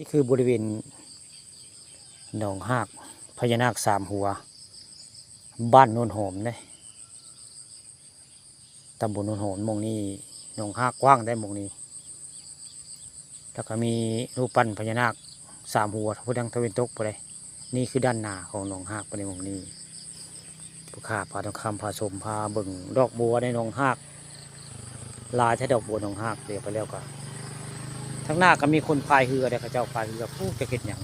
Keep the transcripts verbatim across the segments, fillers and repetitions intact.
นี่คือบริเวณหนองฮากพญานาคสามหัว บ้านโนนหอมเด้ ตำบลโนนหอม หม่องนี้หนองฮากกว้างได้หม่องนี้ แล้วก็มีรูปปั้นพญานาคสามหัวพุทธังตะเวนตกไปเลย นี่คือด้านหน้าของหนองฮากไปในหม่องนี้ ผู้ข้าพาทองคำพาชมพาเบิ่งดอกบัวในหนองฮาก หลายแท้ดอกบัวหนองฮาก เดี๋ยวไปแล้วก็ทางหน้าก็มีคนพายเฮือเด้ เขาเจ้าพายเฮือ ผู้จะเฮ็ดหยัง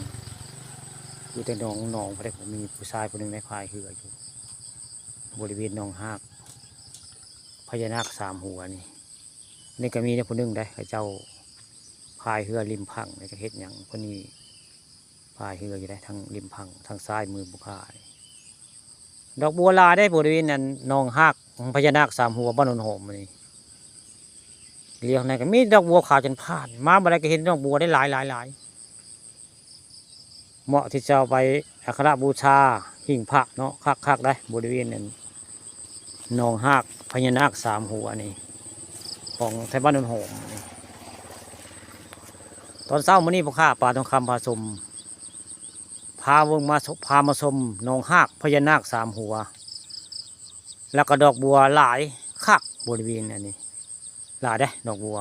อยู่แต่หนองหนองพอได้ มีผู้ชายคนหนึ่งได้พายเฮืออยู่ บริเวณหนองฮากพญานาคสามหัวนี่ นี่ก็มีเนี่ยผู้หนึ่งได้ เขาเจ้าพายเฮือริมฝั่งนี่จะเฮ็ดหยัง คนนี้พายเฮืออยู่ได้ทางริมฝั่งทางซ้ายมือผู้ข้านี่ ดอกบัวหลายได้บริเวณนั้นหนองฮากของพญานาคสามหัวบ้านโนนหอมนี่ เลี้ยวไหนก็มีดอกบัวขาวจนผ่าน มาบ่ได้ก็เห็นดอกบัวได้หลายหลายหลาย เหมาะที่จะเอาไปอัครบูชาหิ้งพระเนาะ คักๆ ได้บริเวณนั้นหนองฮากพญานาคสามหัวนี่ ของไทบ้านโนนหอมนี่ ตอนเช้ามื้อนี้ผู้ข้าพาทองคำพาชม พาเบิ่งมาช- พามาชมหนองฮากพญานาคสามหัว แล้วก็ดอกบัวหลายคักบริเวณอันนี้ หลายเด้ดอกบัว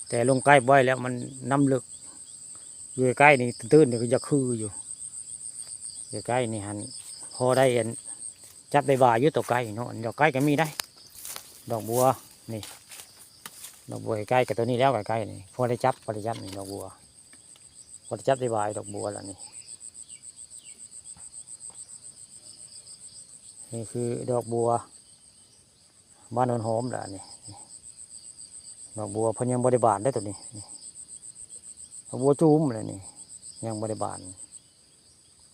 แต่ลงใกล้บ่อยแล้วมันน้ำลึก อยู่ใกล้นี่ตื้นๆ นี่ก็จะคืออยู่ อยู่ใกล้นี่หัน พอได้อัน จับได้บ่ายอยู่ตัวใกล้เนาะ ดอกใกล้ก็มีได้ ดอกบัวนี่ ดอกบัวใกล้ๆ กับตัวนี้แล้ว ใกล้ๆ นี่ พอได้จับ พอได้จับนี่ดอกบัว พอได้จับได้บ่ายดอกบัวแล้วนี่ นี่คือดอกบัว บ้านโนนหอมแล้วนี่ ดอกบัวเพิ่นยังบ่ได้บานได้ตัวนี้นี่ ดอกบัวจูมเลยนี่ ยังบ่ได้บาน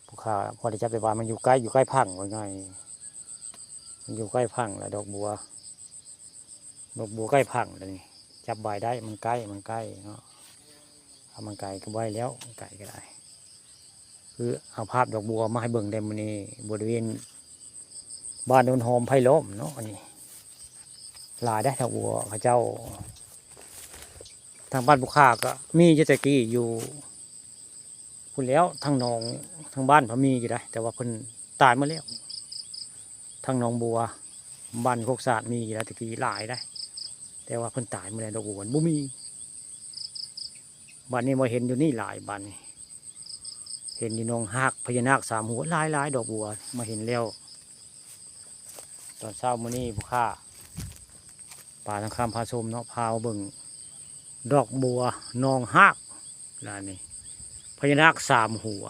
ผู้ข้าพอได้จับได้บ่าย มันอยู่ใกล้ อยู่ใกล้ฝั่งว่าง่าย มันอยู่ใกล้ฝั่งแล้วดอกบัว ดอกบัวใกล้ฝั่งแล้วนี่ จับบ่ายได้ มันใกล้ มันใกล้เนาะ ถ้ามันไกลก็บ่ได้แล้ว ไกลก็ได้ คือเอาภาพดอกบัวมาให้เบิ่งได้มื้อนี้ บริเวณบ้านโนนหอมไผ่ล้อมเนาะ อันนี้ หลายได้ดอกบัวเขาเจ้า ทางบ้านผู้ข้าก็มีอยู่แต่กี้อยู่พุ้นแล้ว ทางหนอง ทางบ้านเขามีอยู่ได้ แต่ว่าเพิ่นตายหมดแล้ว ทางหนองบัว บ้านโคกสะอาดมีอยู่แล้วแต่กี้หลายได้ แต่ว่าเพิ่นตายหมดแล้ว ดอกบัวบ่มี บัดนี้มาเห็นอยู่นี่หลาย บัดนี้ เห็นอยู่หนองฮากพญานาคสามหัว หลายๆ ดอกบัว มาเห็นแล้ว ตอนเช้ามื้อนี้ผู้ข้าพาทองคำพาชมเนาะ พามาเบิ่งดอกบัวหนองฮาก นั่นนี่ พญานาคสามหัว